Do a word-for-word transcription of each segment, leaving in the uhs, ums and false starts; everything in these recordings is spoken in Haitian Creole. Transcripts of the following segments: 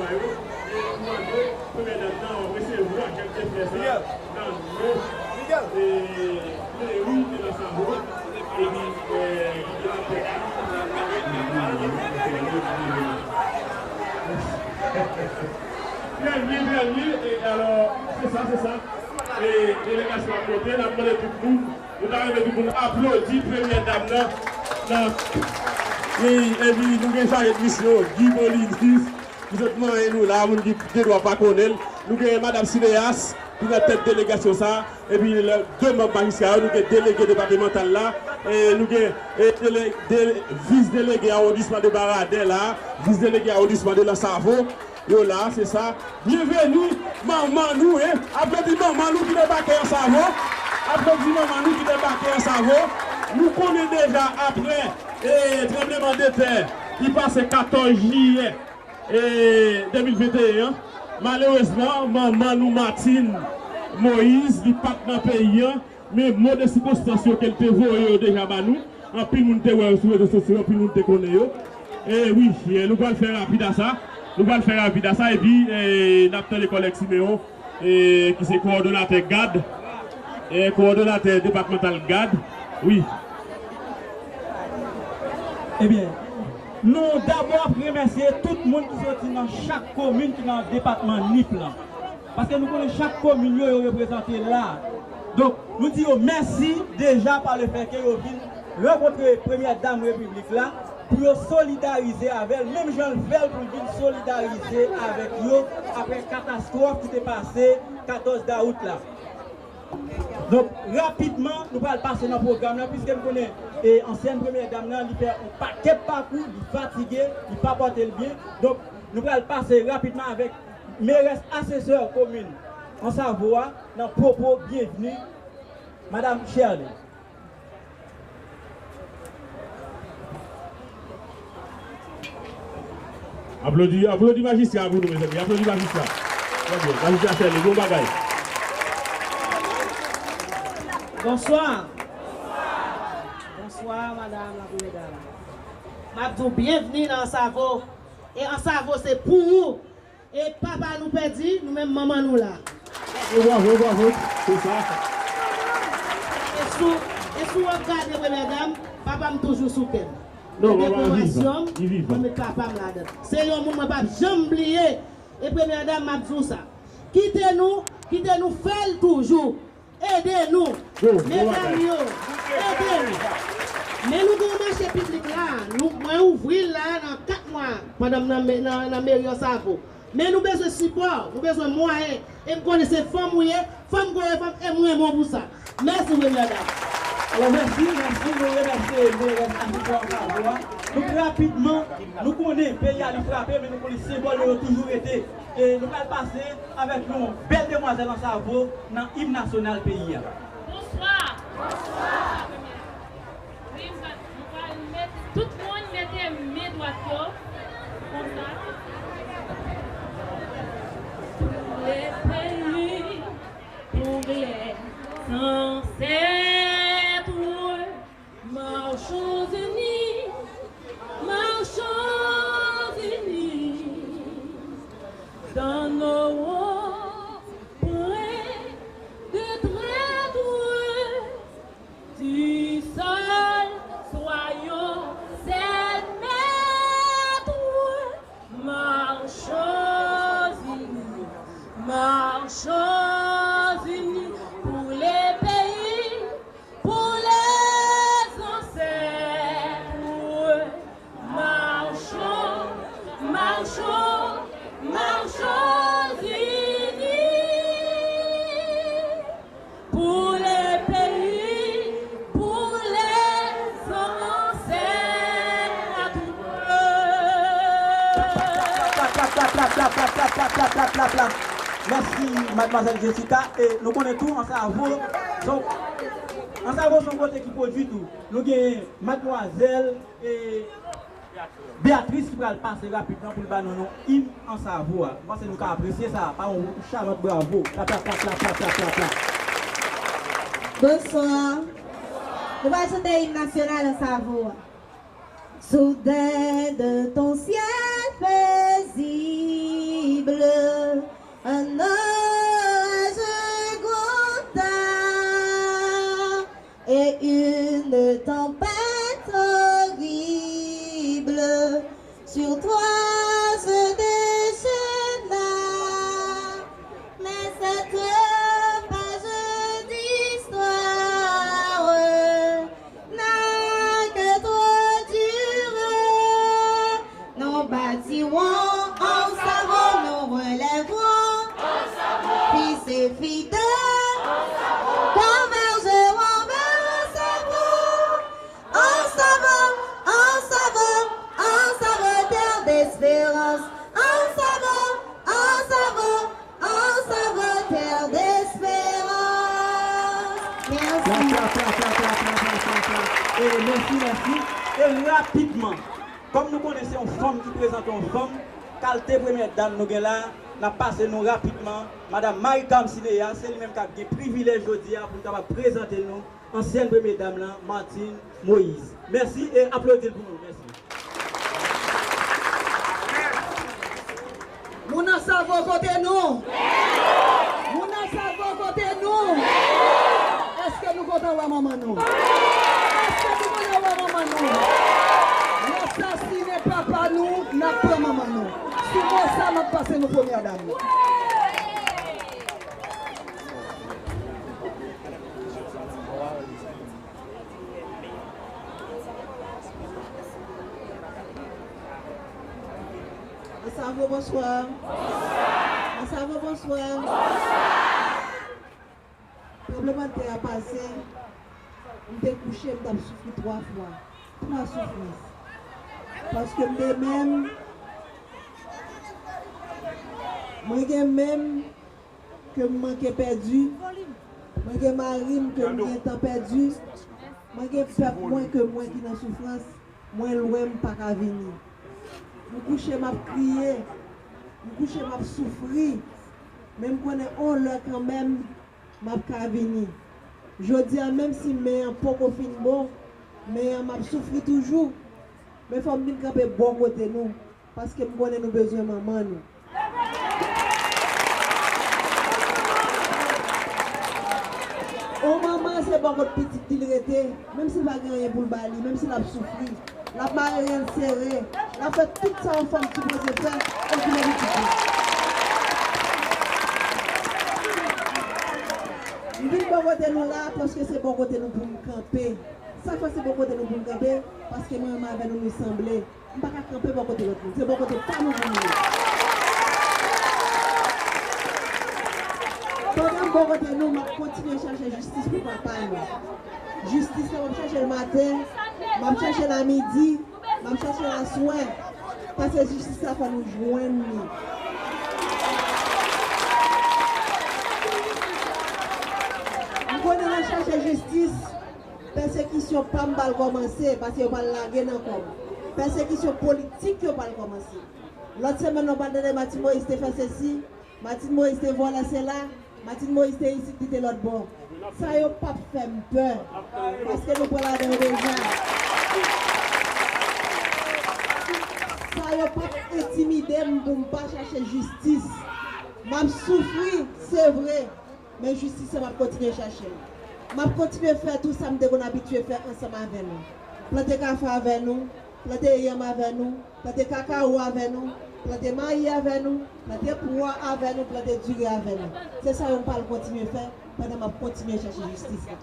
Yo, e nou mande premyè dam nan resevwa kèk flè sa nan non, e, meri de Ansavo, epi, e, ki te nan tèt li. Trè byen, trè byen, e alò, se sa, se sa. E delegasyon ap monte, n ap mande tout moun, nou ta renmen tout moun aplodi premyè dam nan, nan, e, epi nou gen chaje de misyon, Guy Bolinis, ki sot manyen nou la, moun ki gen dwa pa konnen l. Nou gen madanm Sineyas, ki nan tèt delegasyon sa, epi lè de manm majistra yo, nou gen delege depatmantal la, e nou gen, e, dele-, de-, vis delege awondisman de Baradè la, vis delege awondisman de Lansavo, yo la, se sa. Byenveni, manman nou, e, aplodi manman nou ki debake Ansavo, aplodi manman nou ki debake Ansavo. Nou konnen deja apre, e, tranblemanntè ki pase katòz jiyè, e, de mil venteyen an, malerezman, manman nou Martine Moïse, li pa t nan peyi an, men mo de sikonstans yo ke l te voye yo deja ba nou. Anpil moun te wè yo sou rezo sosyo, anpil moun te konnen yo. E wi, e, nou pral fè rapid a sa. Nou pral fè rapid a sa, epi, e, n ap tande kòlèg Simeon, e, ki se kowòdonatè GAD, e, kowòdonatè depatmantal GAD. Wi. Ebyen, nou dabò ap remèsye tout moun ki soti nan chak komin ki nan depatman Nip lan. Paske nou konnen chak komin yo, yo reprezante la. Donk, nou di yo mèsi deja pa le fè ke yo vin rankontre premyè dam repiblik la pou yo solidarize avè l, menm jan l fè l pou l vin solidarize avèk yo apre katastwòf ki te pase katòz dawout la. Donk, rapidman, nou pral pase nan pwogram nan, piske nou konnen, e, ansyèn premyè dam nan, li fè yon pakèt pakou, li fatige, li pa pòte l byen. Donk, nou pral pase rapidman avèk merès asesè komin Ansavo a nan pwopo byenvni, Madam Shirley. Aplodi, aplodi majistra pou nou, mezanmi. Aplodi majistra. Trè byen. Majistra Shirley, bon bagay. Bonswa. Bonswa, madanm la premyè dam. M ap di w byenvni nan Ansavo. E Ansavo se pou ou. E papa nou pèdi, nou menm manman nou la. Bravo, bravo, bravo. Se sa. E si w, e si w ap gade premyè dam, papa m toujou sou kè m. Non, papa m vivan, li vivan. Mwen met papa m ladan. Se yon moun mwen p ap janm bliye. E premyè dam, m ap di w sa. Kite nou, kite nou fè l toujou. Ede nou. Medam yo, ede nou. Men nou gen yon mache piblik la. Nou, mwen ouvri l la nan kat mwa pandan m nan, nan, nan meri Ansavo. Men nou bezwen sipò, nou bezwen mwayen. E m konnen se fanm ou ye, fanm gwo ye fanm, e m renmen w pou sa. Mèsi, premyè dam. Alò, mèsi, mèsi, nou remèsye merès asesè Ansavo a. Nou rapidman, nou konnen peyi a li frape, men nou konnen senbòl yo toujou rete. E nou pral pase avèk yon bèl demwazèl Ansavo nan im nasyonal peyi a. Bonswa! Bonswa! Wi, m pral, nou pral mete, tout moun mete men dwat yo, konsa. Pou le peyi, pou le zansèt. Marchons unis, marchons unis, dans nos représentants. Du sol, soyons ses maîtres. Marchons unis, marchons unis pour le pays, pour les ancêtres. Marchons, marchons, marchons unis. Pour le pays, pour les ancêtres. Mèsi, madmwazèl Jessica. E nou konnen tou, Ansavo, se yon, Ansavo se yon kote ki pwodui tou. Nou gen madmwazèl, e, Beatrice ki pral pase rapidman pou l ba nou non im Ansavo a. M panse nou ka apresye sa pa yon chalant bravo. Klap, klap, klap. Bonswa. Nou pral chante im nasyonal Ansavo a. Soudain de ton ciel paisible. Un orage gronda et une tempête horrible sur toi se déchaîna. Mais cette page d'histoire n'a que trop duré. Nous bâtirons ensemble, nous relèverons fils et filles de convergeront vers Savo. Ensemble, ensemble, ensemble, terre d'espérance. Ensemble, ensemble, ensemble, terre d'espérance. Merci. Pla, pla, pla. E mèsi, mèsi. E rapidman, kòm nou konnen se yon fanm ki prezante yon fanm, kalte premyè dam nou gen la, n ap pase nou rapidman, Madam Marie Carme Cinéa, se li menm k ap gen privilèj jodi a pou l kapab prezante nou ansyèn premye dam lan, Martine Moïse. Mèsi e aplodi l pou nou. Mèsi. Moun nan Savo kote nou? Moun nan Savo kote nou? Èske nou kontan wè manman nou? Èske nou kontan wè manman nou? N ap sasinen papa nou, n ap pran manman nou. Sou mo sa, m ap pase nou premyè dam. Ansavo, bonswa. Ansavo, bonswa. Tranblemanntè a pase, m te kouche, m t ap soufri twa fwa. Twa soufrans. Paske m te menm, mwen gen menm ke m manke pèdi, mwen gen mari m ke m gentan pèdi, mwen gen pèp mwen ke mwen ki nan soufrans, mwen lwen m pa ka vini. M kouche m ap kriye, m kouche m ap soufri, men m konnen on lè kanmenm m ap ka vini. Jodi a, menm si men an poko fin bon, men an m ap soufri toujou, men fò m vin kanpe bò kote nou. Paske m konnen nou bezwen manman nou. On manman se bò kot pitit li l rete, menm si l pa gen anyen pou l ba li, menm si l ap soufri, l ap mare ren l sere, l ap fè tout sa yon fanm sipoze fè, okile pitit li. M vin bò kote nou la, paske se bò kote nou pou m kanpe. Sa k fè se bò kote nou pou m kanpe, paske mwen menm avè nou, nou sanble. M pa ka kanpe bò kote lòt moun. Se bò kote pa nou pou m ye. Pandan m bò kote nou, m ap kontinye chache jistis pou papa nou. Jistis la, m ap chache l maten, m ap chache l a midi, m ap chache l aswè. Paske jistis la, fò nou jwenn li. M konnen nan chache jistis, pèsekisyon pa m pral kòmanse, paske yo pral lage nan kò m. Pèsekisyon politik yo pral kòmanse. Lòt semèn nan, w pral tande Martine Moïse te fè sesi, Martine Moïse te vòlè sela, Martine Moïse te isit, li te lòt bò. Sa yo p ap fè m pè, paske nou pran ladan yo deja. Sa yo p ap entimide m pou m pa chache jistis. M ap soufri, se vre. Men jistis la, m ap kontinye chache l. M ap kontinye fè tou sa m te konn abitye fè ansanm avè nou. Plante kafe avè nou, plante yanm avè nou, plante kakawo avè nou, plante mayi avè nou, plante pwa avè nou, plante diri avè nou. Se sa yo m pral kontinye fè pandan m ap kontinye chache jistis la.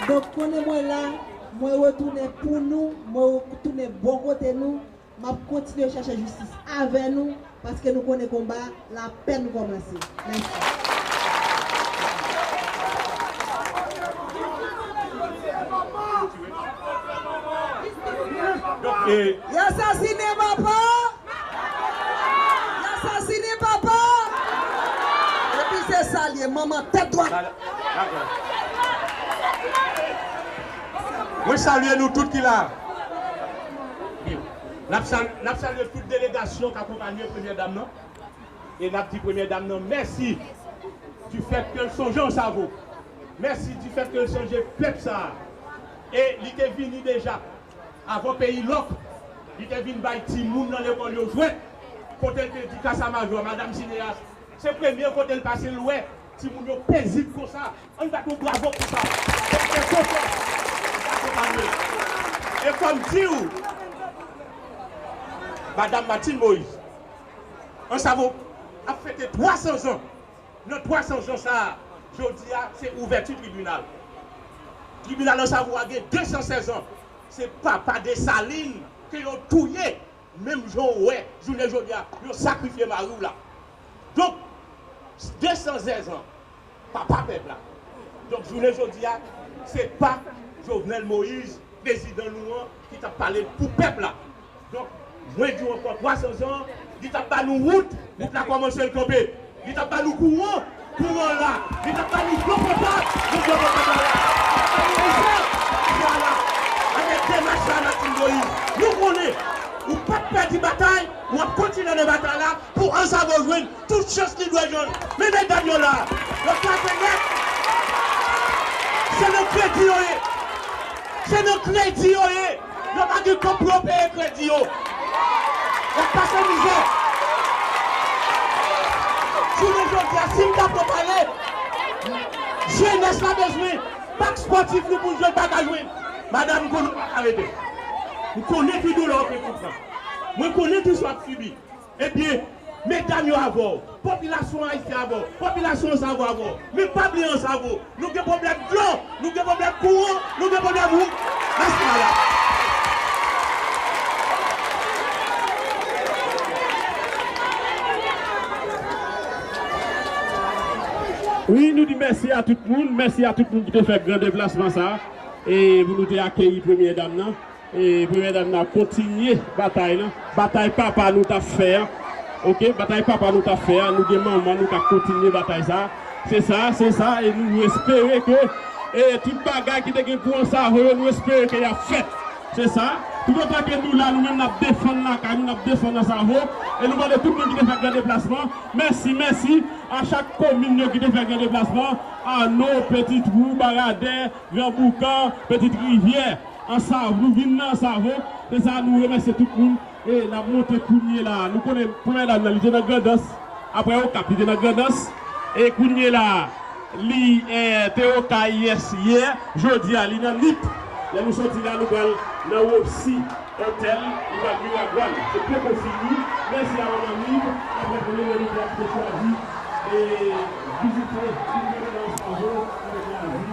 Donk, konnen mwen la, mwen retounen pou nou, mwen retounen bò kote nou. M ap kontinye chache jistis avè nou, paske nou konnen konba la apèn kòmanse. Mèsi. Yo asasinen papa! Yo asasinen papa! Epi se sa l ye, manman tèt dwat. Dakò. Mwen salye nou tout ki la. N ap sal-, n ap salye tout delegasyon k akonpanye premyè dam nan. E n ap di premyè dam nan mèsi du fait ke l sonje Ansavo. Mèsi du fait ke l sonje pèp sa a. E li te vini deja avan peyi lòk. Li te vin bay timoun nan lekòl yo jwèt. Kote l te di Kasamajò, Madanm Sineas, se premye kote l pase l wè timoun yo pezib konsa. Ann bat yon bravo pou sa. Fè konsa. Ann akonpanye. E fò m di w, Madanm Martine Moïse, Ansavo ap fete twa san zan. Nan twa san zan sa a, jodi a, se ouvèti tribinal. Tribinal Ansavo a gen de san sèz an. Se papa Desalin ke yo touye, menm jan w wè, jounen jodi a, yo sakrifye mari w la. Donk, de san sèz an, papa pèp la. Donk, jounen jodi a, se pa Jovenel Moïse, prezidan nou an, ki t ap pale pou pèp la. Donk, mwen di w ankò, twa san zan, li t ap ba nou wout, wout la kòmanse l kanpe. Li t ap ba nou kouran, kouran la. Li t ap ba nou dlo potab, nou dlo potab la. Li t ap ba nou rizè, rizè la. Avèk demach la, Martine Moïse, nou konnen, ou p ap pèdi batay, w ap kontinye nan batay la, pou Ansavo jwenn tout chans li dwe jwenn. Men medam yo la, yo kraze nèt. Se nan kredi yo ye. Se nan kredi yo ye. Yo pa gen kòb pou yo peye kredi yo. Y ap pase mizè. Jounen jodi a, si m ta pran pale, jenès la bezwen bak espòtif nou pou jwe, l pa ka jwenn. Madanm, m konnen w pa ka rete. M konnen ki doulè w te konprann. Mwen konnen ki sa w ap sibi. Ebyen, medam yo avè w, popilasyon ayisyen avè w, popilasyon Ansavo avè w. Men pa bliye Ansavo, nou gen pwoblèm dlo, nou gen pwoblèm kouran, nou gen pwoblèm wout. Mèsi, madanm. Wi, nou di mèsi a tout moun, mèsi a tout moun ki te fè gran deplasman sa a, e pou nou te akeyi premyè dam nan. E premyè dam nan ap kontinye batay lan. Batay papa nou t ap fè a. Oke, batay papa nou t ap fè a. Nou gen manman nou k ap kontinye batay sa. Se sa, se sa. E nou espere ke, e tout bagay ki te gen pou Ansavo yo, nou espere ke y ap fèt. Se sa. Toutotan ke nou la, nou menm n ap defann lakay nou, n ap defann Ansavo. E nou mande tout moun ki te fè gran deplasman. Mèsi, mèsi a chak komin yo ki te fè gran deplasman. Ano, Petit Trou, Baradè, Gran Boukan, Petit Rivyè. Ansavo, nou vin nan Ansavo. Se sa, nou remèsye tout moun. E n ap monte kounye la. Nou konnen premyè dam nan, li te nan Grandans. Apre Okap, li te nan Grandans. E kounye la, li, eh, te Okay, yes, yè. Jodi a, li nan Nip. Lè nou soti la, nou pral nan Roxy Hotel. Nou pral Miragwàn. Se poko fini. Mèsi a manman Nip. Apre premye lè nou te ap te chwazi. E vizite, vin nan Ansavo, avèk lavi.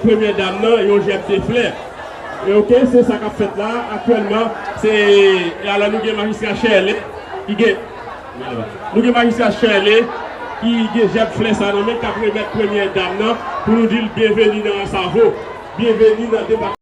premyè dam nan yon jèb de flè. E oke, se sa k ap fèt la aktyèlman. Se, e alò nou gen majistra Shirley ki gen, nou gen majistra Shirley ki gen jèb flè sa nan men, k ap remèt premyè dam nan pou nou di l byenveni nan Ansavo, byenveni nan depatman.